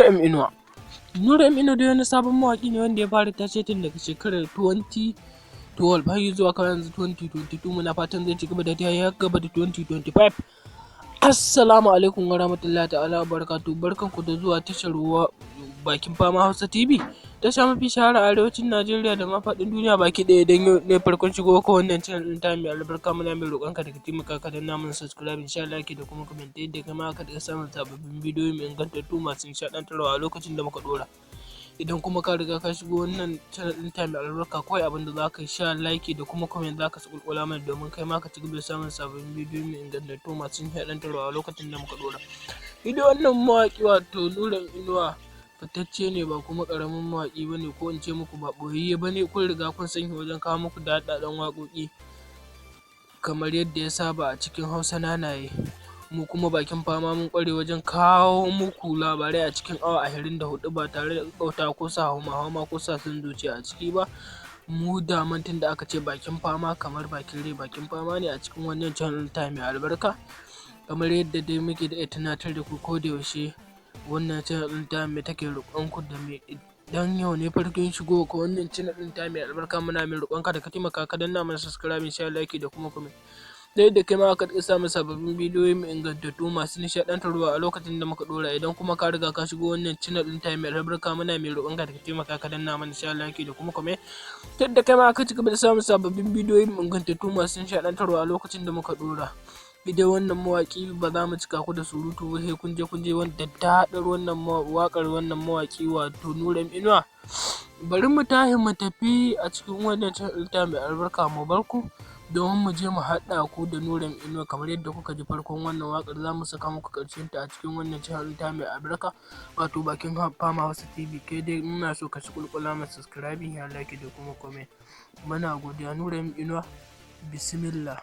Nura M Inuwa. Nura M Inuwa dai wani sabon mawaƙi ne wanda ya fara tashe tun daga shekarar 2012 har zuwa kawai yanzu 2022. Muna fatan zai ci gaba da ya gaba da 2025. Assalamu alaikum wa rahmatullahi ta'ala wa barakatuhu. Barkanku da zuwa tashar Bakin Fama Hausa TV, tasha mafi shahara a arewacin Najeriya da ma faɗin duniya baki ɗaya. Idan yau ne farkon shigowa ka wannan channel ɗin ta mai albarka, muna mai roƙon ka da ka taimaka ka danna mana subscribe, sha like da kuma comment, yadda kai ma ka dinga samun sababbin bidiyo mai ingantattu masu nishaɗantarwa a lokacin da muka ɗora. Idan kuma ka riga ka shigo wannan channel ɗin ta mai albarka, kawai abin da za ka yi, sha like da kuma comment za ka tsukulkula mana, domin kai ma ka ci gaba da samun sababbin bidiyo mai ingantattu masu nishaɗantarwa a lokacin da muka ɗora. Shi dai wannan mawaƙi, wato Nura Inuwa, fitacce ne, ba kuma ƙaramin mawaƙi ba ne, ko in ce muku ba ɓoyayye ba ne. Kun riga kun san shi wajen kawo muku daɗaɗɗen waƙoƙi kamar yadda ya saba a cikin Hausa nanaye. Mu kuma Bakin Fama mun ƙware wajen kawo muku labarai a cikin awa 24 ba tare da ƙaƙƙautawa ko sa hauma-hauma ko sa son zuciya a ciki ba. Mu daman tun da aka ce Bakin Fama, kamar bakin rai bakin fama ne a cikin wannan channel ta mai albarka. Kamar yadda dai muke daɗa tunatar da ku ko da yaushe, wannan channel ɗin ta mai take roƙon ku da mai, idan yau ne farkon shigowa ka wannan channel ɗin ta mai albarka, muna mai roƙon ka da ka taimaka ka danna mana subscribe, sha like da kuma comment, da yadda kai ma ka dinga samun sababbin bidiyoyi mai ingantattu masu nishaɗantarwa a lokacin da muka ɗora. Idan kuma ka riga ka shigo wannan channel ɗin ta mai albarka, muna mai roƙon ka da ka taimaka ka danna mana sha like da kuma comment, ta yadda kai ma ka ci gaba da samun sababbin bidiyoyi mai ingantattu masu nishaɗantarwa a lokacin da muka ɗora. Dai wannan mawaƙi, ba za mu cika ku da surutu ba, sai kun je wanda daɗar wannan waƙar wannan mawaƙi, wato Nura Inuwa. Bari mu tashi mu tafi a cikin wannan channel ta mai albarka, mu bar ku domin mu je mu haɗa ku da Nura Inuwa. Kamar yadda kuka ji farkon wannan waƙar, za mu saka muku ƙarshen ta a cikin wannan channel ta mai albarka, wato Bakin Fama Hausa TV. Kai dai muna so ka kulkula mana subscribing, ya like da kuma comment. Muna godiya. Nura Inuwa, bismillah.